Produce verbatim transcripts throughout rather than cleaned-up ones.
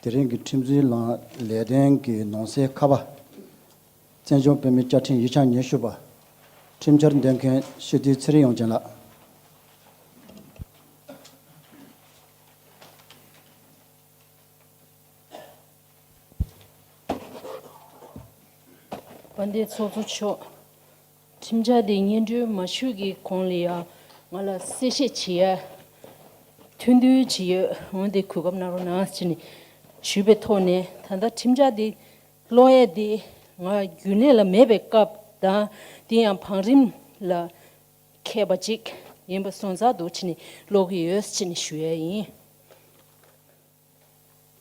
དེ་རིང་གི་ཁྲིམས་འཛིན་ལམ་ལས་དོན་གྱི་ནང་གསེས་ཁ་པ། བཙན་བྱོལ་བོད་མིའི་བཅའ་ཁྲིམས་ཡིག་ཆ་ཉེར་བཞི་པ། ཁྲིམས་འཆར་འདོན་མཁན་སྤྱི་འཐུས་ཚེ་རིང་དབྱངས་ཅན་ལགས། དཔལ་ལྡན་ཚོགས་གཙོ་མཆོག་ཁྲིམས་འཆར་འདི་སྙན་སྒྲོན་མ་ཞུས་ཀྱི་གོང་ལ་ཡ་ང་ལ་གསལ་བཤད་བྱེད་ཡ་ཐུགས་འདུན་ཅིག་ཡོད། འོན་ཏེ་གོ་སྐབས་གནང་རོགས་གནང་ཟེར་ནས་ཞུས་པའི་ཐོག་ནས། ད་ལྟ་ཁྲིམས་འཆར་འདི་ཀློག་ཡས་འདི་ང་རྒྱུན་ལས་ལ་མེད་པའི་སྐབས་དང་། དེ་ཡང་བང་རིམ་ལ་མཁས་པ་ཅིག་ཡིན་པ་སོང་ཙང་འདུག་བྱས་ནས་ཀློག་གི་ཡོད་ཟེར་ནས་ཞུ་ཡས་ཡིན།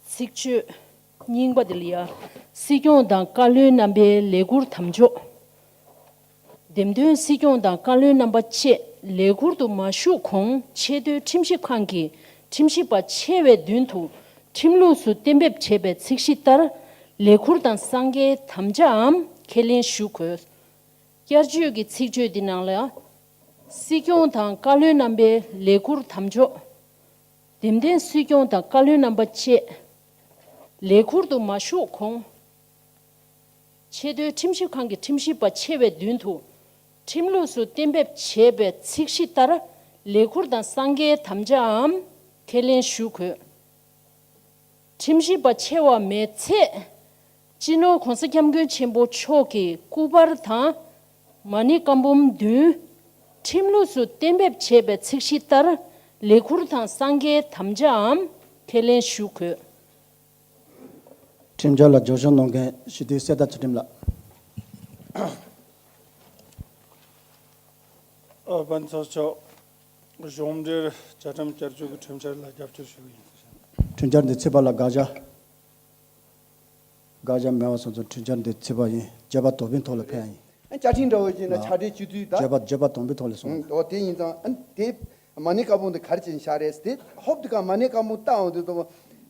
ཚིག་བརྗོད་རྙིང་པ་དེ་ལ་ཡ། སྲིད་སྐྱོང་དང་བཀའ་བློན་རྣམ་པའི་ལས་ཁུར་དམ་འཇོག་འདེམས་ཐོན་སྲིད་སྐྱོང་དང་བཀའ་བློན་རྣམ་པ་བཅས་ལས་ཁུར་དུ་མ་ཞུགས་གོང་ཆེས་མཐོའི་ཁྲིམས་ཞིབ་ཁང་གི་ཁྲིམས་ཞིབ་པ་ཆེ་བའི་མདུན་དུ་ཁྲིམས་ལུགས་སུ་གཏན་འབེབས་བྱས་པའི་ཚིག་གཞི་ལྟར་ལས་ཁུར་དང་གསང་བའི་དམ་བཅའམ་ཁས་ལེན་ཞུ་དགོས། བསྐྱར་བཅོས་ཀྱི་ཚིག་བརྗོད་འདི་ནང་ལ། སྲིད་སྐྱོང་དང་བཀའ་བློན་རྣམ་པའི་ལས་ཁུར་དམ་འཇོག་འདེམས་ཐོན་སྲིད་སྐྱོང་དང་བཀའ་བློན་རྣམ་པ་བཅས་ལས་ཁུར་དུ་མ་ཞུགས་གོང་ཆེས་མཐོའི་ཁྲིམས་ཞིབ་ཁང་གི་ཁྲིམས་ཞིབ་པ་ཆེ་བའི་མདུན་དུ་ཁྲིམས་ལུགས་སུ་གཏན་འབེབས་བྱས་པའི་ཚིག་གཞི་ལྟར་ལས་ཁུར་དང་གསང་བའི་དམ་བཅའམ་ཁས་ལེན་ཞུ་དགོས། ཁྲིམས་ཞིབ་པ་ཆེ་བ་མེད་ཚེ། སྤྱི་ནོར་༸གོང་ས་༸སྐྱབས་མགོན་ཆེན་པོ་མཆོག་གི་སྐུ་པར་དང་མ་ཎི་བཀའ་འབུམ་བདུན་ཁྲིམས་ལུགས་སུ་གཏན་འབེབས་བྱས་པའི་ཚིག་གཞི་ལྟར་ལས་ཁུར་དང་གསང་བའི་དམ་བཅའམ་ཁས་ལེན་ཞུ་དགོས། ཁྲིམས་འཆར་ལ་རྒྱབ་སྐྱོར་གནང་མཁན་སྤྱི་འཐུས་གསེར་རྟ་ཚུལ་ཁྲིམས་ལགས། ཨ། དཔལ་ཚོགས་མཆོག་གཞུང་འབྲེལ་བཅའ་ཁྲིམས་བསྐྱར་བཅོས་ཀྱི་ཁྲིམས་འཆར་ལ་རྒྱབ་སྐྱོར་ཞུ་གི་ཡིན། ཁྲིམས་འཆར་འདི་ཚིག་པ་ལ་དགག་བྱ། དགག་བྱ་མེད་པ་སོང་ཙང་ཁྲིམས་འཆར་འདི་ཚིག་པ་ཡིན། བརྗོད་པ་དོགས་པའི་ཐོག་ལ་ཕེབས་ཡིན། བཅའ་ཁྲིམས་འདྲ་བོ་ཞིག་ན་ལགས། ཕྱག་སྦྲེལ་སྤྱི་འཐུས་དང་། བརྗོད་པ་བརྗོད་པ་དོགས་པའི་ཐོག་ལ་སོང་། ཨང་། འོ་དེ་ཡིན་ཙང་། ཨ། དེ་མ་ཎི་བཀའ་འབུམ་དེ་ག་རེ་བྱས་ནས་བཞག་རེད་དེ། ཧོབ་དེ་ག་མ་ཎི་བཀའ་འབུམ་ལྟ་འོང་དུས་ཙམ་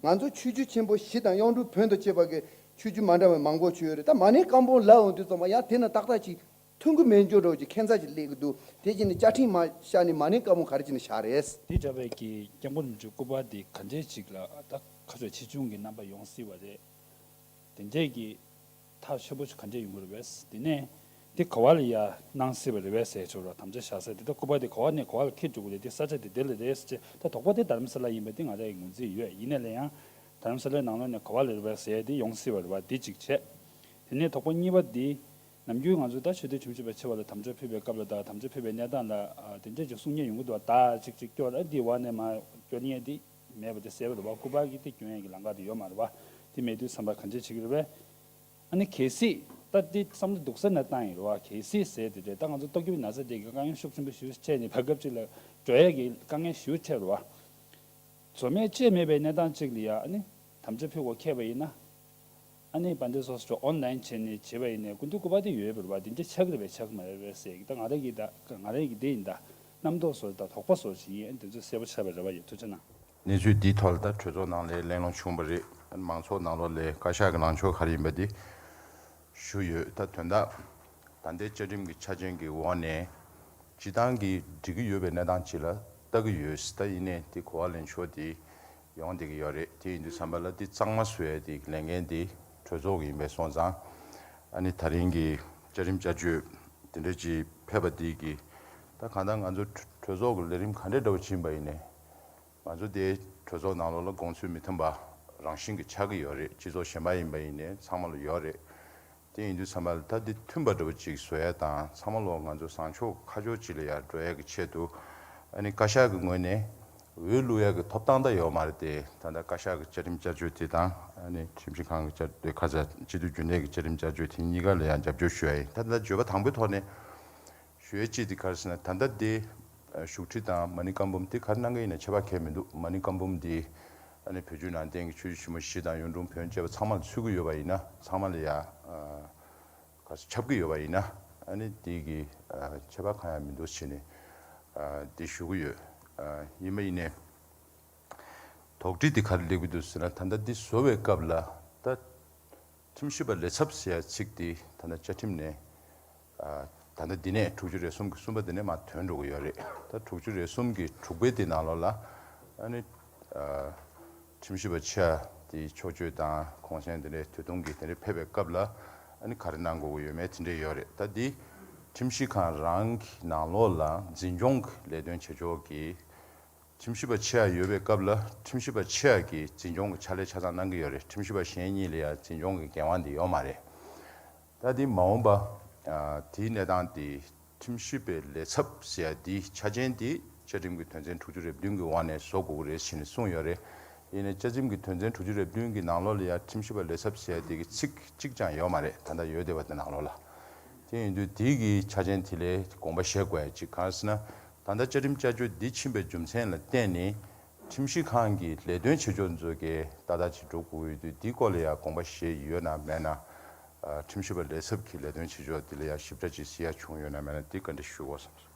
པ། ང་ཚོ་ཆོས་བརྒྱུད་ཆེན་པོ་བཞི་དང་གཡུང་དྲུང་བོན་དང་བཅས་པ་གི་ཆོས་བརྒྱུད་མ་འདྲ་བའི་མང་པོ་ཅིག་ཡོད་རེད། ད་མ་ཎི་བཀའ་འབུམ་ལབ་འོང་དུས་ཙམ་པ་ཡང་དེ་ན་ཏག་ཏག་ཅིག་མཐུན་གྱི་མེད་འཇོག་འདྲ་བོ་ཅིག་ཁྱད་མཚར་ཅིག་སླེབས་ཀྱི་འདུག་དེ་བྱས་ནས་བཅའ་ཁྲིམས་མར་བཞག་ནས་མ་ཎི་བཀའ་འབུམ་ག་རེ་བྱས་ནས་བཞག་རེད། དེ་འདྲ་བའི་གི་སྐྱབས་མགོན་རིན་པོ་ཆེའི་སྐུ་པར་དེ་ག་འདྲས་ཅིག་ལ་ད་ཁ་ཕྱོགས་ཆེ་ཆུང་གི་རྣམ་པ་ཡོང་སྲིད་པ་རེད། དེ་འདྲས་ཀྱི་ཐག་ཆོད་པོ་ཞིག་ག་འདྲས་ཡོང་གི་རེད་པས། དེ་ནས་དེ་ག་བ་ལ་ཡ་གནང་སྲིད་པ་རེད་པས་ཟེར་ཆོག་ར། དམ་བཅའ་བཞག་ས་དེ། ད་སྐུ་པར་དེ་ག་བ་ནས་ག་བ་ལ་འཁྱེར་འགྲོ་གི་རེད། དེ་ས་ཆ་དེ་དེ་ལ་རེད་ཟེར་བྱས། ད་དོགས་པ་དེ་རྡ་རམ་ས་ལ་ཡིན་པ་དེ་ང་རང་གི་ངོས་འཛིན་ཡོད། ཡིན་ན་ལས་ཡང་རྡ་རམ་ས་ལའི་ནང་ལོགས་ནས་ག་བ་ལ་རེད་པས་ཟེར་དེ་ཡོང་སྲིད་པ་རེད་པ། དེ་གཅིག་བྱས། དེ་ནས་དོགས་པ་གཉིས་པ་དེ། ནམ་རྒྱུན་ང་ཚོས་ད་ཆོས་དད་ཁྲིམས་ཞིབ་པ་ཆེ་བ་ལ་དམ་བཅའ་ཕུལ་བའི་སྐབས་ལ་དང་། དམ་བཅའ་ཕུལ་བའི་གནས་སྟངས་ལ། ཨ། དེ་འདྲས་ཅིག་གསུང་མཁན་ཡོང་གི་འདུག་བ། ད་ཅིག་ཅིག་སྐྱོར། ཨ། འདི་བ་ནས་མར་སྐྱོར་མཁན་དེ་མེད་པ་དེ་གསལ་པོ་རེད་བ། སྐུ་པར་གྱི་དེ་སྐྱོན་ཡས་ཀྱི་ལམ་ཁ་དེ་ཡོད་མ་རེད་བ། དེ་མེད་དུས་ཙམ་པ་གང་ཅི་བྱེད་ཀྱི་རེད་པས། ཨ་ནི་གལ་སྲིད་ད་དེ་བསམ་བློ་སྡུག་ས་ནས་བཏང་ཡིན་རེད་བ། གལ་སྲིད་ཟེར་དེ་རེད། ད་ང་ཚོ་ཏོག་དབྱིབས་ན་ཚ་དེ་གི་དཀའ་ངལ་ཤུགས་ཆེན་པོ་ཞེ་པོ་འཕྲད་ནས་བར་སྐབས་ཅིག་ལ་འགྲོ་ཡས་ཀྱི་དཀའ་ངལ་ཞེ་པོ་འཕྲད་རེད་བ། བཟོ་མེད་བཅོས་མེད་པའི་གནས་སྟངས་གཅིག་ལ་ཡ། ཨ་ནི་དམ་བཅའ་ཕུལ་དགོས་འཁེལ་བ་ཡིན་ན། ཨ་ནི་དཔལ་ལྡན་ཚོགས་གཙོ་མཆོག་ཨོན་ལན་བྱས་ནས་བྱས་པ་ཡིན་ནའི་སྐུ་མདུན་སྐུ་པར་དེ་ཡོད་པ་རེད་བ། དེ་འདྲ་ཆགས་ཀྱི་རེད་པས་ཆགས་ཀྱི་མ་རེད་པས་ཟེར་གྱི། ད་ང་རང་གི་ད་ང་རང་གི་དེ་ཡིན། ད་རྣམ་རྟོག་བཟོ། ད་དོགས་པ་བཟོ་བྱེད་ཡིན། ཨ་ནི་དེ་ཚོ་གསལ་པོ་ཆགས་པ་རེད་བ། ཡོད། ཐུགས་རྗེ་གནང་། གནས་ཚུལ་འདིའི་ཐོག་ལ་ད་གྲོས་ཚོགས་ནང་ལ་གླེང་སློང་བྱུང་བ་རེད། ཨ་ནི་མང་ཚོགས་ནང་ལོགས་ལ་བཀའ་ཤག་གི་ལངས་ཕྱོགས་ག་རེ་ཡིན་པ་དེ་ཞུས་ཡོད། ད་དོན་དག་ད་ལྟའི་བཅའ་ཁྲིམས་ཀྱི་ཆ་རྐྱེན་གྱི་འོག་ནས་སྤྱིར་བཏང་གི་འགྲིག་གི་ཡོད་པའི་གནས་སྟངས་ཅིག་ལ་ལྟ་གི་ཡོད། ད་ཡིན་ནའི་དེ་གོ་བ་ལེན་ཕྱོགས་དེ་ཡོང་བསྡད་ཀྱི་ཡོད་རེད། དེ་ཡིན་དུས་ཙམ་པ་ལ་དེ་གཙང་མ་བཟོ་ཡས་དེ་ལས་འགན་དེ་གྲོས་ཚོགས་ཀྱི་ཡིན་པས་སོང་ཙང་། ཨ་ནི་ད་རིང་གི་བཅའ་ཁྲིམས་བསྐྱར་བཅོས་དེ་འདྲ་ཅིག་ཕེབས་པ་དེ་གིས། ད་གང་ལྟར་ང་ཚོ་གྲོས་ཚོགས་ཀྱི་ལས་རིམ་ག་འདྲ་འདྲ་བོ་ཕྱིན་པ་ཡིན་ནའི། ང་ཚོ་དེ་གྲོས་ཚོགས་ནང་ལོགས་ལ་དགོངས་ཚུལ་མི་མཐུན་པ་རང་བཞིན་གྱིས་ཆགས་ཀྱི་ཡོད་རེད། སྤྱི་ཚོགས་གཞན་པ་ཡིན་པ་ཡིན་ནའི་ཚང་མ་ལ་ཡོད་རེད། དེ་ཡིན་དུས་ཙམ་པ་ལ་ད་འདི་མཐུན་པ་འདྲ་བོ་ཅིག་བཟོ་ཡ་དང་། ཚང་མ་ལོག་ང་ཚོ་བཟང་ཕྱོགས་ཁ་ཕྱོགས་གཅིག་ལ་ཡར་འགྲོ་ཡ་གི་ཆེད་དུ། ཨ་ནི་བཀའ་ཤག་གི་ངོས་ནས་འོས་བླུག་ཡ་གི་ཐོབ་ཐང་ད་ཡོད་མ་རེད་དེ། ད་ལྟ་བཀའ་ཤག་གི་བཅའ་ཁྲིམས་བསྐྱར་བཅོས་དེ་དང་། ཨ་ནི་ཁྲིམས་ཞིབ་ཁང་གི་བསྐྱར་དེ་ཁ་ཚ་སྤྱི་འཐུས་རྒྱུན་ལས་ཀྱི་བཅའ་ཁྲིམས་བསྐྱར་བཅོས་དེ་གཉིས་ཀ་ལ་ཡང་རྒྱབ་སྐྱོར་ཞུ་ཡ་ཡིན། ད་ལྟ་བརྗོད་པ་དང་པོའི་ཐོག་ནས་ཞུ་ཡ་གཅིག་དེ་ག་རེ་ཟེར་ན། ད་ལྟ་དེ་བཞུགས་ཁྲི་དང་མ་ཎི་བཀའ་འབུམ་དེ་ག་རེ་གནང་གི་ཡིན་ན་ཁྱད་པར་གང་ཡང་མི་འདུག་མ་ཎི་བཀའ་འབུམ་དེ་ཨ་ནི་བོད་བརྒྱུད་ནང་བསྟན་གྱི་ཆོས་བརྒྱུད་ཆེན་པོ་བཞི་དང་གཡུང་དྲུང་བོན་བཅས་པ་ཚང་མ་ལ་ཚུད་ཀྱི་ཡོད་པ་ཡིན་ན། ཚང་མ་ལ་ཡ་ཨ་ག་ཚོད་ཁྱབ་ཀྱི་ཡོད་པ་ཡིན་ན། ཨ་ནི་དེ་གི་ཨ་ཁྱད་པར་གང་ཡང་མི་འདུག་བྱས་ནས་ཨ་དེ་ཞུ་གི་ཡོད། ཨ་ཡིན་པ་ཡིན་ནའི་དོགས་འདྲི་དེ་ག་རེ་སླེབས་ཀྱི་འདུག་ཟེར་ན། ད་ལྟ་འདི་བཟོ་བའི་སྐབས་ལ་ད་ཁྲིམས་ཞིབ་པ་ལས་ཚབ་ཟེར་ཡ་ཚིག་དེ་ད་ལྟ་བཅའ་ཁྲིམས་ནས་ཨ་ད་ལྟ་འདི་ནས་དྲུག་ཅུ་རེ་གསུམ་གྱི་གསུམ་པ་འདི་ནས་མར་ཐོན་འགྲོ་གི་ཡོད་རེད། ད་དྲུག་ཅུ་རེ་གསུམ་གྱི་དྲུག་པའི་དེ་ནང་ལོགས་ལ་ཨ་ནི་ཨ་ཁྲིམས་ཞིབ་པ་ཆེ་བ་ དེ་ཕྱོགས་བསྐྱོད་དང་གུང་གཞས་དེ་འདྲའི་དུས་ཐུང་གི་དེ་འདྲའི་ཕེབས་པའི་སྐབས་ལ་ཨ་ནི་ག་རེ་གནང་དགོས་ཀྱི་ཡོད་མེད་དེ་འདྲ་ཡོད་རེད། ད་འདི་ཁྲིམས་ཞིབ་ཁང་རང་གི་ནང་ལོགས་ལ་འཛིན་སྐྱོང་གི་ལས་དོན་བྱེད་ཕྱོགས་ཀྱི་ཁྲིམས་ཞིབ་པ་ཆེ་ཡ་ཡོད་པའི་སྐབས་ལ་ཁྲིམས་ཞིབ་པ་ཆེ་ཡ་གིས་འཛིན་སྐྱོང་གི་ཕྱག་ལས་ཆ་ཚང་གནང་གི་ཡོད་རེད། ཁྲིམས་ཞིབ་པ་གཞན་གཉིས་ལ་ཡང་འཛིན་སྐྱོང་གི་འགན་དབང་དེ་ཡོད་མ་རེད། ད་དེ་མ་འོངས་པ་ཨ་དེའི་གནས་སྟངས་དེ་ཁྲིམས་ཞིབ་པའི་ལས་ཚབ་ཟེར་ཡ་དེའི་ཆ་རྐྱེན་དེ་བཅའ་ཁྲིམས་ཀྱི་དོན་ཚན་དྲུག་ཅུ་རེ་བདུན་གྱི་འོག་ནས་བཟོ་དགོས་ཀྱི་རེད་ཟེར་ནས་གསུངས་ཡོད་རེད། ཡིན་ནའི་བཅའ་ཁྲིམས་ཀྱི་དོན་ཚན་དྲུག་ཅུ་རེ་བདུན་གྱི་ནང་ལོགས་ལ་ཡང་ཁྲིམས་ཞིབ་པ་ལས་ཚབ་ཟེར་ཡ་དེ་གི་ཚིག་གཅིག་ཀྱང་ཡོད་མ་རེད། ད་ལྟ་ཡོད་བསྡད་པ་དེ་ནང་ལོགས་ལ། དེ་ཡིན་དུས་དེ་གི་ཆ་རྐྱེན་དེ་ལས་དགོངས་པ་བཞེས་དགོས་ཡ་གཅིག་གང་ཟེར་ན། ད་ལྟ་བཅའ་ཁྲིམས་བསྐྱར་བཅོས་འདི་ཕྱིན་པའི་རྒྱུ་མཚན་ལ་བརྟེན་ནས་ཁྲིམས་ཞིབ་ཁང་གི་ལས་དོན་བྱེད་ཕྱོགས་ཚོ་གི་ཏག་ཏག་ཅིག་འགྲོ་དགོས་ཡོད་དུས་འདི་སྐོར་ལ་ཡང་དགོངས་པ་བཞེས་ཡོད་ན་མེད་ན། ཨ་ཁྲིམས་ཞིབ་པ་ལས་ཚབ་ཀྱི་ལས་དོན་བྱེད་ཕྱོགས་འདི་ལ་ཡང་ཞིབ་ཕྲ་ཅིག་གཟིགས་ཡ་བྱུང་ཡོད་ན་མེད་ན་འདི་བཀའ་འདྲི་ཞུ་དགོས་བསམ་སོང་།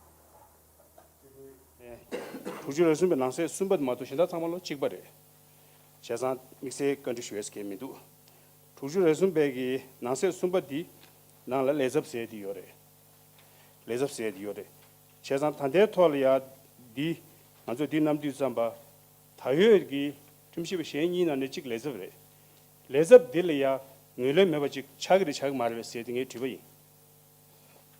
དྲུག་ཅུ་རེ་གསུམ་པའི་ནང་གསེས་གསུམ་པ་དེ་མ་གཏོགས་གཞན་དག་ཚང་མ་ལོ་གཅིག་པ་རེད། བྱས་ཙང་དམིགས་བསལ་བཀའ་འདྲི་ཞུ་ཡས་གལ་མི་འདུག་དྲུག་ཅུ་རེ་གསུམ་པའི་གི་ནང་གསེས་གསུམ་པ་འདི་ནང་ལ་ལས་ཚབ་ཟེར་ཡས་འདི་ཡོད་རེད། ལས་ཚབ་ཟེར་ཡས་འདི་ཡོད་རེད། བྱས་ཙང་ད་ལྟའི་ཐོག་ལ་ཡ་འདི་ང་ཚོ་འདི་བསྣམས་དུས་ཙམ་པ་ད་ཡོད་ཀྱི་ཁྲིམས་ཞིབ་པ་གཞན་གཉིས་ནང་ནས་གཅིག་ལས་ཚབ་རེད། ལས་ཚབ་འདི་ལ་ཡ་ངོས་ལེན་མེད་པ་ཅིག་ཆགས་ཀྱི་རེད་ཆགས་ཀྱི་མ་རེད་པས་ཟེར་ཏེ་ངས་དྲིས་པ་ཡིན།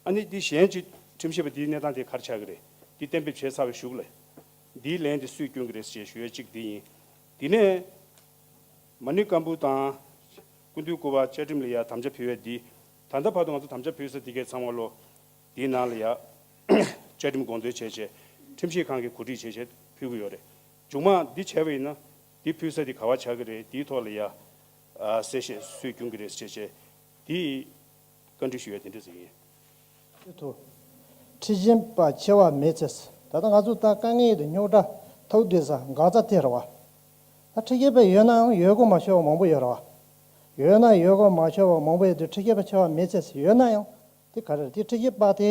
ཨ་ནི་འདི་གཞན་གཅིག་ཁྲིམས་ཞིབ་པ་འདིའི་གནས་སྟངས་དེ་ག་རེ་ཆགས་ཀྱི་རེད། འདི་གཏན་འབེབས་བྱས་ཚར་བའི་གཞུག་ལ། འདིའི་ལན་དེ་སུས་སྐྱོན་གྱི་རེད་ཅེས་ཞུ་ཡ་གཅིག་འདི་ཡིན། འདི་ནས་མ་ཎི་སྐམ་པོ་དང་སྐུ་མདུན་སྐུ་པར་བཅའ་ཁྲིམས་ལ་ཡ་དམ་བཅའ་ཕུལ་བའི་འདི་ད་ལྟ་བར་དུ་ང་ཚོ་དམ་བཅའ་ཕུལ་ས་འདི་གའི་ཚང་མ་ལོ། འདིའི་ནང་ལ་ཡ་བཅའ་ཁྲིམས་དགོངས་དོན་བྱས་བྱས་ཁྲིམས་ཞིབ་ཁང་གིས་གོ་སྒྲིག་བྱས་བྱས་ཕུལ་གྱི་ཡོད་རེད། མཇུག་མ་འདི་བྱས་པ་ཡིན་ན་འདི་ཕུལ་ས་འདི་ག་བ་ཆགས་ཀྱི་རེད། འདིའི་ཐོག་ལ་ཡ་གསལ་བཤད་སུས་སྐྱོན་གྱི་རེད་ཅེས་བྱས་འདི། བཀའ་འདྲི་ཞུ་ཡས་དེ་འདྲ་ཟིག་ཡིན། ཁྲིམས་ཞིབ་པ་ཆེ་བ་མེད་ཚེ། ད་ལྟ་ང་ཚོ་ད་དཀའ་ངལ་དང་རྙོག་དྲ་ཐུག་བསྡད་ས་འགག་རྩ་དེ་རེད་བ། ད་ཁྲིམས་ཞིབ་པ་ཡོད་ནའང་ཡོད་དགོས་མ་ཤོར་བ་མང་པོ་ཡོད་རེད་བ། ཡོད་ན་ཡོད་དགོས་མ་ཤོར་བ་མང་པོ་ཡོད་དུས་ཁྲིམས་ཞིབ་པ་ཆེ་བ་མེད་ཚེ་ཡོད་ན་ཡང་དེ་ག་རེ་རེད། དེ་ཁྲིམས་ཞིབ་པ་དེ་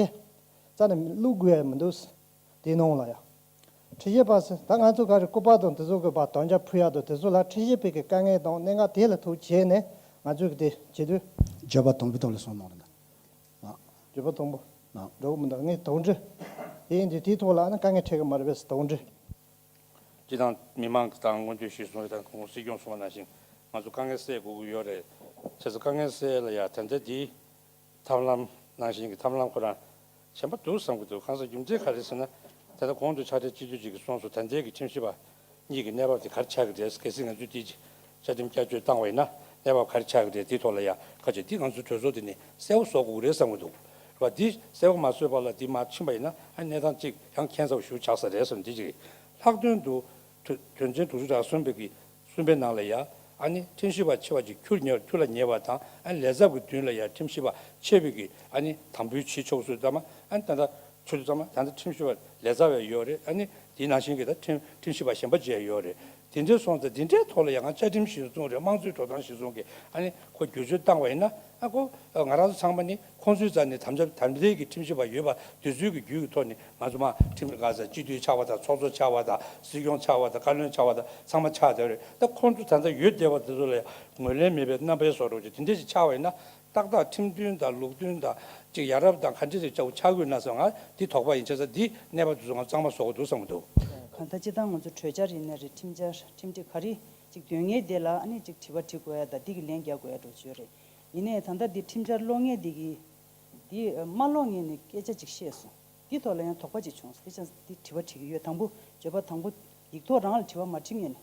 རྩ་ནས་བླུག་དགོས་ཡ་མི་འདུག་དེའི་ནང་ལ་ཡ། ཁྲིམས་ཞིབ་པ་ཟེར་ད་ང་ཚོ་ག་རེ་སྐུ་པར་དང་དེ་ཚོ་གི་པར་དམ་བཅའ་ཕུལ་ཡག་དང་དེ་ཚོ་ལ་ཁྲིམས་ཞིབ་པའི་གི་དཀའ་ངལ་དང་གནད་འགག་དེ་ལ་ཐུག་བྱས་ནས་ང་ཚོས་གི་དེ་བྱེད་དུས། བརྗོད་པ་དང་པོའི་ཐོག་ལ་གསུངས་གནང་རེད་ད། བརྗོད་པ་དང་པོ། འགྲོ་གི་མི་འདུག་ངས་དོགས་འདྲི། དེ་ཡིན་དུས་དེའི་ཐོག་ལ་ཨ་ནི་དཀའ་ངལ་འཕྲད་གི་མ་རེད་པས་དོགས་འདྲི། སྤྱི་དང་མི་མང་དང་སྔོན་ཐོན་གཞིར་བཟུང་དང་ཁོང་སྲིད་སྐྱོང་གསུངས་པ་ནང་བཞིན་ང་ཚོ་དཀའ་ངལ་སེལ་དགོས་ཀྱི་ཡོད་རེད། བྱས་ཙང་དཀའ་ངལ་སེལ་ལ་ཡ་ད་ལྟ་འདི་ཐབས་ལམ་ནང་བཞིན་གྱི་ཐབས་ལམ་ཁོ་རང་གཞན་པ་འདུག་བསམ་གྱི་འདུག་གང་ཟག་རྒྱུ་མཚན་ག་རེ་ཟེར་ན། ད་ལྟ་གོང་དུ་ཕྱག་སྦྲེལ་སྤྱི་འཐུས་ཅིག་གིས་གསུངས་སོང་། ད་ལྟའི་གི་ཁྲིམས་ཞིབ་པ་གཉིས་ཀྱི་གནས་བབ་དེ་ག་རེ་ཆགས་ཀྱི་རེད། གལ་སྲིད་ང་ཚོས་དེ་བཅའ་ཁྲིམས་བསྐྱར་བཅོས་བཏང་བ་ཡིན་ན་གནས་བབ་ག་རེ་ཆགས་ཀྱི་རེད། དེའི་ཐོག་ལ་ཡ་ཁ་ཆེ་འདི་ང་ཚོའི་གྲོས་ཚོགས་དེ་ནས་གསལ་པོ་བཟོ་དགོས་ཀྱི་རེད་བསམ་གྱི་འདུག་རེད་བ། འདི་གསལ་པོ་མ་བཟོས་པ་ལ་འདི་མར་ཕྱིན་པ་ཡིན་ན་ཨ་གནས་སྟངས་གཅིག་ཡང་ཁྱད་མཚར་བ་ཞིག་ཆགས་ས་རེད་བསམ། འདི་གཅིག་རེད། ལྷག་དོན་དུ་དོན་དོན་ཚན་དྲུག་ཅུ་རེ་གསུམ་པའི་གི་གསུམ་པའི་ནང་ལ་ཡ་ཨ་ནི་ཁྲིམས་ཞིབ་པ་ཆེ་བ་ཅིག་ཁྱུར་ཉེ་ཁྱུར་ལ་ཉེ་བ་དང་ཨ་ནི་ལས་ཚབ་ཀྱི་མདུན་ལ་ཡ་ཁྲིམས་ཞིབ་པ་ཆེ་བའི་གི་ཨ་ནི་དམ་འབུལ་བྱེད་ཆོག་ཚུལ་ཙམ་ཨ་ནི་ད་ལྟ་ཆུ་ཚོད་ཙམ་ད་ལྟ་ཁྲིམས་ཞིབ་པ་ལས་ཚབ་ཡ་ཡོད་རེད། ཨ་ནི་དེ་ནང་བཞིན་གི་ད་ཁྲིམས་ཁྲིམས་ཞིབ་པ་གཞན་པ་བཅས་ཡོད་རེད། དེ་འདྲའི་སོང་ཙང་དེ་འདྲའི་ཐོག་ལ་ཡ་ང་བཅའ་ཁྲིམས་གཞིར་བཟུང་རེད། དམངས་གཙོའི་འགྲོ་སྟངས་གཞིར་བཟུང་གི་ཨ་ནི་ཁོ་བསྒྱུར་བཅོས་བཏང་བ་ཡིན་ན་ཨ་ཁོ་ང་རང་ཚོ་ཚང་མ་ནི་ཁོང་ཚོའི་རྩ་ནས་དམ་བཅའ་དམ་འབྲེལ་གྱི་ཁྲིམས་ཞིབ་པ་ཡོད་པ་དེ་ཚོའི་གི་བརྒྱུད་ཀྱི་ཐོག་ནས་ང་ཚོ་མ་ཁྲིམས་ག་ས་སྤྱི་འཐུས་ཆགས་པ་དང་ཚོགས་གཙོ་ཆགས་པ་དང་སྲིད་སྐྱོང་ཆགས་པ་དང་བཀའ་བློན་ཆགས་པ་དང་ཚང་མ་ཆགས་བསྡད་པ་རེད། ད་ཁོང་ཚོ་ད་ལྟ་ཡོད་བསྡད་པ་དེ་ཚོ་ལ་ཡང་ངོས་ལེན་མེད་པའི་རྣམ་པའི་བཟོ་འདྲ་ཅིག་དེ་འདྲ་ཞིག་ཆགས་པ་ཡིན་ན་ཏག་ཏག་ཁྲིམས་མཐུན་དང་ལུགས་མཐུན་དང་ཅིག་ཡ་རབས་དང་ག་འདྲ་ཞིག་ཆགས་ཆགས་ཀྱི་ཡོད་ན་ཟེར་ང་འདི་དོགས་པ་ཡིན། བྱས་ཙང་འདི་གནས་བབ་དེ་ཚོ་ང་གཙང་མ་བཟོ་དགོས་འདུག་བསམ་གྱི་འདུག་གང་ལྟར་སྤྱིར་བཏང་ང་ཚོ་གྲོས་འཆར་ཡིན་ན་རེད། ཁྲིམས་འཆར་ཁྲིམས་སྒྲིག་ག་རེ་ཅིག་འདོན་མཁན་དེ་ལ་ཨ་ནི་ཅིག་དྲི་བ་དྲི་དགོས་ཡ་དང་འདི་གི་ལན་རྒྱག་དགོས་ཡ་འདྲ་བོ་ཅིག་ཡོད་རེད། ཡིན་ནའི་ད་ལྟ་འདི་ཁྲིམས་འཆར་ཀློག་མཁན་འདི་གིས་འདི་མ་ཀློག་མཁན་ནས་སྐད་ཆ་ཅིག་བཤད་སོང་། འདི་ཐོག་ལ་ཡང་དོགས་པ་ཅིག་བྱུང་སོང་། དེ་ཙང་འདི་དྲི་བ་དྲི་གི་ཡོད། དང་པོ་བརྗོད་པ་དང་པོ་ཡིག་ཐོག་རང་ལ་དྲི་བ་མ་དྲི་མཁན་ནས།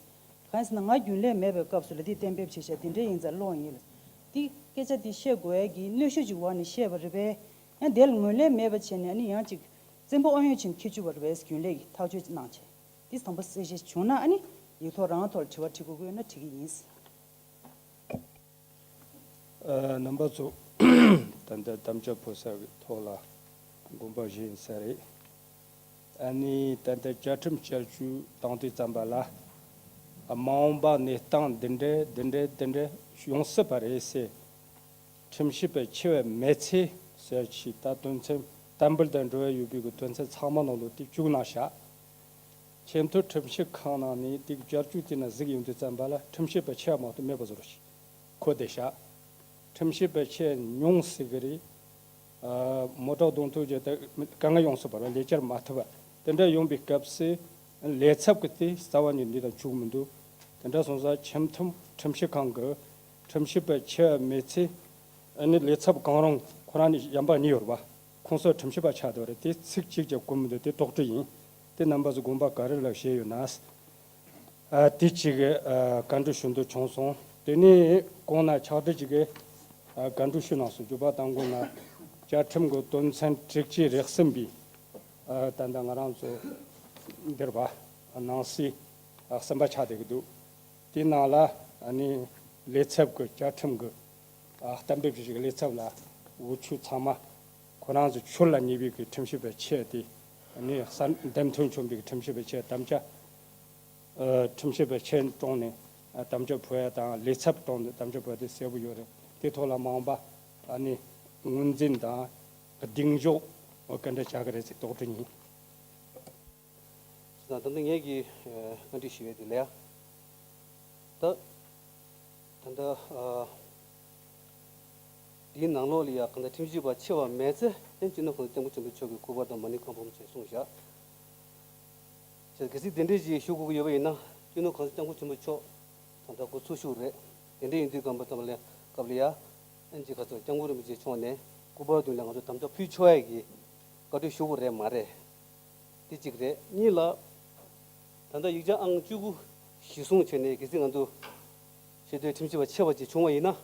གང་ཡིན་ཟེར་ན་ང་རྒྱུན་ལས་མེད་པའི་སྐབས་སུ་ལ་འདི་གཏན་འབེབས་བྱས་ཤག་འདི་འདྲ་ཡིན་ཙང་ཀློག་ཡིན་ལ། འདི་སྐད་ཆ་འདི་བཤད་དགོས་ཡ་གི་གནོན་ཤུགས་ཅིག་འོག་ནས་བཤད་པ་རེད་པས། ཡང་དེ་ལ་ངོས་ལེན་མེད་པ་བྱས་ནས་ཨ་ནི་ཡང་ཅིག་བཙན་པོ་ཨོ་ཡོད་ཕྱིན་ཁྱེར་བཅུག་པ་རེད་པས། རྒྱུན་ལས་ཀྱིས་ཐག་གཅོད་གནང་བྱས། འདི་དང་པོ་གསལ་བཤད་བྱུང་ན་ཨ་ནི་ཡིག་ཐོག་རང་ཐོག་ལ་དྲི་བ་དྲི་དགོས་ཀྱི་ཡོད་ན་དྲི་གི་ཡིན། ཨ། རྣམ་པ་ཚོ། ད་ལྟ་དམ་བཅའ་ཕུལ་ས་གི་ཐོག་ལ་དགོངས་པ་བཞེས་ཡིན་ས་རེད། ཨ་ནི་ད་ལྟ་བཅའ་ཁྲིམས་བསྐྱར་བཅོས་བཏང་དུས་ཙམ་པ་ལ། ཨ། མ་འོངས་པ་གནས་སྟངས་འདི་འདྲ་འདི་འདྲ་འདི་འདྲ་ཡོང་སྲིད་པ་རེད་ཟེར། ཁྲིམས་ཞིབ་པ་ཆེ་བའི་མི་ཚེ་ཟེར་ཞིག་ད་དོན་ཚན་དམ་འབུལ་དང་འབྲེལ་བ་ཡོད་པའི་གི་དོན་ཚན་ཚང་མ་ནང་ལོགས་དེ་བཅུག་གནང་ཤག་ཆེས་མཐོའི་ཁྲིམས་ཞིབ་ཁང་ནང་ནས་དེ་གི་བསྐྱར་བཅོས་དེ་ན་གཟིགས་ཡོང་དུས་ཙམ་པ་ལ་ཁྲིམས་ཞིབ་པ་ཆེ་བ་མ་གཏོགས་མེད་པ་བཟོ་རོགས་ཞིག་ཁོ་བསྡད་ཤག་ཁྲིམས་ཞིབ་པ་ཆེ་ཉུང་ཟེར་གི་རེད། ཨ། མོ་ཊ་གདོང་ཐུག་བྱས་ཏེ་དཀའ་ངལ་ཡོང་སྲིད་པ་རེད། ལས་བཅར་མ་ཐུབ་པ་དེ་འདྲ་ཡོང་པའི་སྐབས་སུ་ལས་ཚབ་ཀྱི་དེ་རྩ་བ་ནས་འདི་དང་བཅུག་མི་འདུག་དེ་འདྲ་སོང་ཙང་ཁྱིམ་ཐུམ་ཁྲིམས་ཞིབ་ཁང་གི་ཁྲིམས་ཞིབ་པ་ཆེ་བ་མེད་ཚེ། ཨ་ནི་ལས་ཚབ་གང་རུང་ཁོ་རང་ནི་གཞན་པ་གཉིས་ཡོད་རེད་པ། ཁོང་ཚོ་ཁྲིམས་ཞིབ་པ་ཆགས་འདུག་རེད། དེ་ཚིག་གཅིག་ཀྱང་གོ་མི་འདུག་དེ་དོགས་འདྲི་ཡིན། དེ་རྣམ་པ་ཚོ་དགོངས་པ་ག་རེ་ལ་བཞེས་ཡོད་ན། ཨ་དེ་གཅིག་གི་ཨ་བཀའ་འདྲི་ཞུ་འདོད་བྱུང་སོང་། དེ་ནས་གོང་ན་ཕྱག་སྦྲེལ་གཅིག་གི་ཨ་བཀའ་འདྲི་ཞུ་གནང་སོང་། རྒྱུ་བ་དང་གོང་ན་བཅའ་ཁྲིམས་ཀྱི་དོན་ཚན་དྲུག་ཅུ་རེ་གསུམ་པའི་ཨ་ད་ལྟ་ང་རང་ཚོ་འདིར་བ་ནང་གསེས་ཨ་གསུམ་པ་ཆགས་བསྡད་ཀྱི་འདུག་དེའི་ནང་ལ་ཨ་ནི་ལས་ཚབ་ཀྱི་བཅའ་ཁྲིམས་ཀྱི་ཨ་གཏན་འབེབས་བྱས་ཀྱི་ལས་ཚབ་ལ་འོས་ཆོས་ཚང་མ་ཁོ་རང་ཚོ་ཆོས་ལ་ཉེ་བའི་གི་ཁྲིམས་ཞིབ་པ་ཆེ་དེ་ཨ་ནི་གསར་འདེམས་ཐོན་བྱུང་བའི་གི་ཁྲིམས་ཞིབ་པ་ཆེ་དམ་བཅའ། ཨ་ཁྲིམས་ཞིབ་པ་ཆེ་གྲོང་ནས་ཨ་དམ་བཅའ་ཕུལ་ཡ་དང་ལས་ཚབ་གྲོང་ནས་དམ་བཅའ་ཕུལ་ཡ་དེ་གསལ་པོ་ཡོད་རེད། དེ་ཐོག་ལ་མང་པ་ཨ་ནི་ངོས་འཛིན་དང་གདེང་འཇོག་ག་འདྲ་བྱ་གི་རེད་ཟེར་དོགས་འདྲི་ཡིན། ད་ལྟ་ངེད་ཀྱིས་ཨ་བཀའ་འདྲི་ཞུ་ཡས་དེ་ལ་ཡ། ད་ད་ལྟ་ཨ་འདིའི་ནང་ལོགས་ལ་ཡ་གང་ལྟར་ཁྲིམས་ཞིབ་པ་ཆེ་བ་མེད་ཚེ་ཨེ་སྤྱི་ནོར་གོང་ས་སྐྱབས་མགོན་ཆེན་པོ་མཆོག་གི་སྐུ་པར་དང་མ་ཎི་བཀའ་འབུམ་ཅེས་གསུངས་བཞག་བྱས་གལ་སྲིད་དེ་འདྲས་ཞིག་ཞུ་དགོས་ཀྱི་ཡོད་པ་ཡིན་ན་སྤྱི་ནོར་གོང་ས་སྐྱབས་མགོན་ཆེན་པོ་མཆོག་ད་ལྟ་སྐུ་འཚོ་བཞུགས་རེད། དེ་འདྲས་ཡིན་དུས་སྒང་པ་ཙམ་ལ་སྐབས་ལ་ཡ་ཨེ་ཅིག་ག་ཚོད་སྐྱབས་མགོན་རིན་པོ་ཆེ་མཆོག་ནས་སྐུ་པར་མདུན་ལ་ང་ཚོ་དམ་བཅའ་ཕུལ་ཆོག་ཡ་གི་བཀའ་འཁྲོལ་ཞུ་དགོས་རེད་མ་རེད། དེ་གཅིག་རེད། གཉིས་ལ། ད་ལྟ་ཡིག་ཆ་ཨང་བཅུ་དགུ་གཞིར་བཟུང་བྱས་ནས་གལ་སྲིད་ང་ཚོ་ཆེས་མཐོའི་ཁྲིམས་ཞིབ་པ་ཆེ་བ་ཅིག་བྱུང་བ་ཡིན་ན།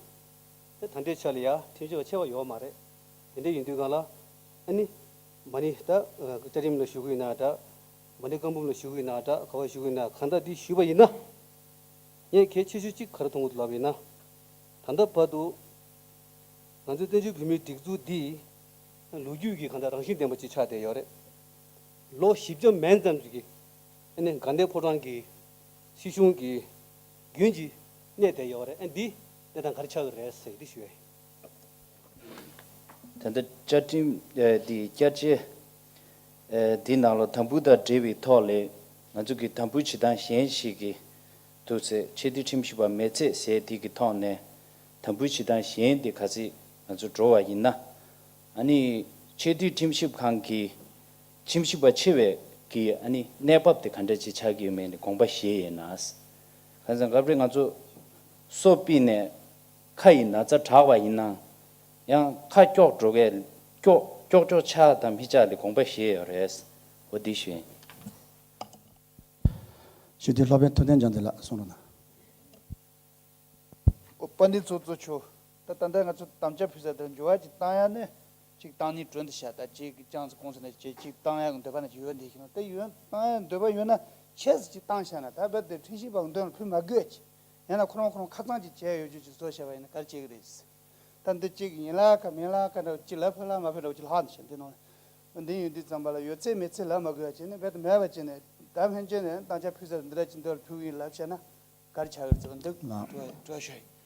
དེ་ད་ལྟའི་ཆ་ལ་ཡ་ཁྲིམས་ཞིབ་པ་ཆེ་བ་ཡོད་མ་རེད། དེ་འདྲ་ཡིན་དུས་སྒང་ལ་ཨ་ནི་མ་ཎི་ད་བཅའ་ཁྲིམས་ལ་ཞུ་གི་ཡིན་ན་འདྲ། མ་ཎི་བཀའ་འབུམ་ལ་ཞུ་གི་ཡིན་ན་འདྲ། ག་པར་ཞུ་གི་ཡིན་ན། གང་ལྟར་འདི་ཞུས་པ་ཡིན་ན། ངས་གལ་ཆེ་ཤོས་གཅིག་ག་རེ་མཐོང་གི་འདུག་ལབ་པ་ཡིན་ན། ད་ལྟ་བར་དུ་ང་ཚོའི་བཙན་བྱོལ་བོད་མིའི་སྒྲིག་འཛུགས་འདི་ལོ་རྒྱུས་ཀྱི་གང་ལྟར་རང་བཞིན་ལྡན་པ་ཅིག་ཆགས་བསྡད་ཡོད་རེད། ལོ་བཞི་བརྒྱ་མན་ཙམ་ཞིག་གི་ཨ་ནི་དགའ་ལྡན་ཕོ་བྲང་གི་སྲིད་གཞུང་གི་རྒྱུན་གྱིས་གནས་བསྡད་ཡོད་རེད། ཨ་འདི་གནས་སྟངས་ག་རེ་ཆགས་ཀྱི་རེད་ཟེར་འདི་ཞུ་ཡ་ཡིན། ད་ལྟ་བཅའ་ཁྲིམས་ཨ་འདི་བསྐྱར་བཅོས་ཨ་འདི་ནང་ལ་དམ་འབུལ་དང་འབྲེལ་བའི་ཐོག་ལས་ང་ཚོ་གི་དམ་འབུལ་བྱེད་སྟངས་གཞན་ཞིག་གི་འདུག་ཟེར། ཆེས་མཐོའི་ཁྲིམས་ཞིབ་པ་མེད་ཚད་ཟེར་དེ་གི་ཐོག་ནས་དམ་འབུལ་བྱེད་སྟངས་གཞན་དེ་ག་ཚོད་ང་ཚོ་འགྲོ་བ་ཡིན་ན། ཨ་ནི་ཆེས་མཐོའི་ཁྲིམས་ཞིབ་ཁང་གི་ཁྲིམས་ཞིབ་པ་ཆེ་བའི་གི་ཨ་ནི་གནས་བབ་དེ་ག་འདྲ་ཅིག་ཆགས་ཀྱི་ཡོད་མེད་ནི་དགོངས་པ་བཞེས་ཡས་ན། གང་ཟེར་སྐབས་རེ་ང་ཚོ་སོ་ཕུད་ནས་ཁ་ཡི་ན་ཚ་དྲག་པ་ཡིན་ན་ཡང་ཁ་སྐྱོག་འགྲོ་གས་སྐྱོག་སྐྱོག་སྐྱོག་ཆགས་དང་མི་ཆགས་ལ་དགོངས་པ་བཞེས་ཡོད་རེད། འོ་འདི་ཞུ་ཡིན། ཞུ་དུས་སློབ་དཔོན་ཐུབ་བསྟན་འཇམ་དཔལ་ལགས་གསུང་རོགས་གནང་། ཨོ་དཔལ་ལྡན་ཚོགས་གཙོ་མཆོག་ད་ད་ལྟ་ང་ཚོ་དམ་བཅའ་ཕུལ་ས་དེར་འགྱུར་བ་ཅིག་བཏང་ཡ་ནི་ཅིག་བཏང་ནི་གྲོན་དུ་བཤད། ད་ཅིག་ཅང་ཙི་ཀུང་ཙི་ནས་ཅིག་ཅིག་བཏང་ཡ་གི་འདོད་པ་ནི་ཅིག་ཡོད་འདི་ཤི་ན། དེ་ཡོད་བཏང་ཡ་འདོད་པ་ཡོད་ན་ཆེ་ཙི་ཅིག་བཏང་བཞག་ན། ད་རྦད་དེ་ཁྲིམས་ཞིབ་པ་འདོན་ལ་ཕུལ་མ་དགོས་ཅིག་ཡང་ན་ཁོ་རང་ཁོ་རང་ཁ་ཚང་ཅིག་བྱས་ཡོད་རྒྱུ་ཅིག་བཟོ་བྱས་པ་ཡིན་ན་ག་རེ་བྱེད་ཀྱི་རེད། ད་འདི་གཅིག་ཡིན་ལ་ཁ་མིན་ལ་ཁ་འདྲ་ཅི་ལ་ཕུ་ལ་མ་ཕུ་འདྲ་ཅི་ལྷག་འདི་བཤད་འདི་ནང་ལ། འདི་ཡིན་དུས་ཙམ་པ་ལ་ཡོད་ཚད་མེད་ཚད་ལ་མ་དགོས་པ་བྱས་ནས་རྦད་དེ་མེད་པ་བྱས་ནས་ད་ཕན་ཆད་ནས་བཏང་ཆ་ཕུལ་ས་འདི་འདྲ་ཅི་འདོད་ལ་ཕུལ་གི་ཡིན་ལབ་བཤད་ན་ག་རེ་ཆགས་ཀྱི་རེད་ཟེར་བ་འདི་ལགས། དྲི་བ་དྲི་བ་ཞུ་ཡིན།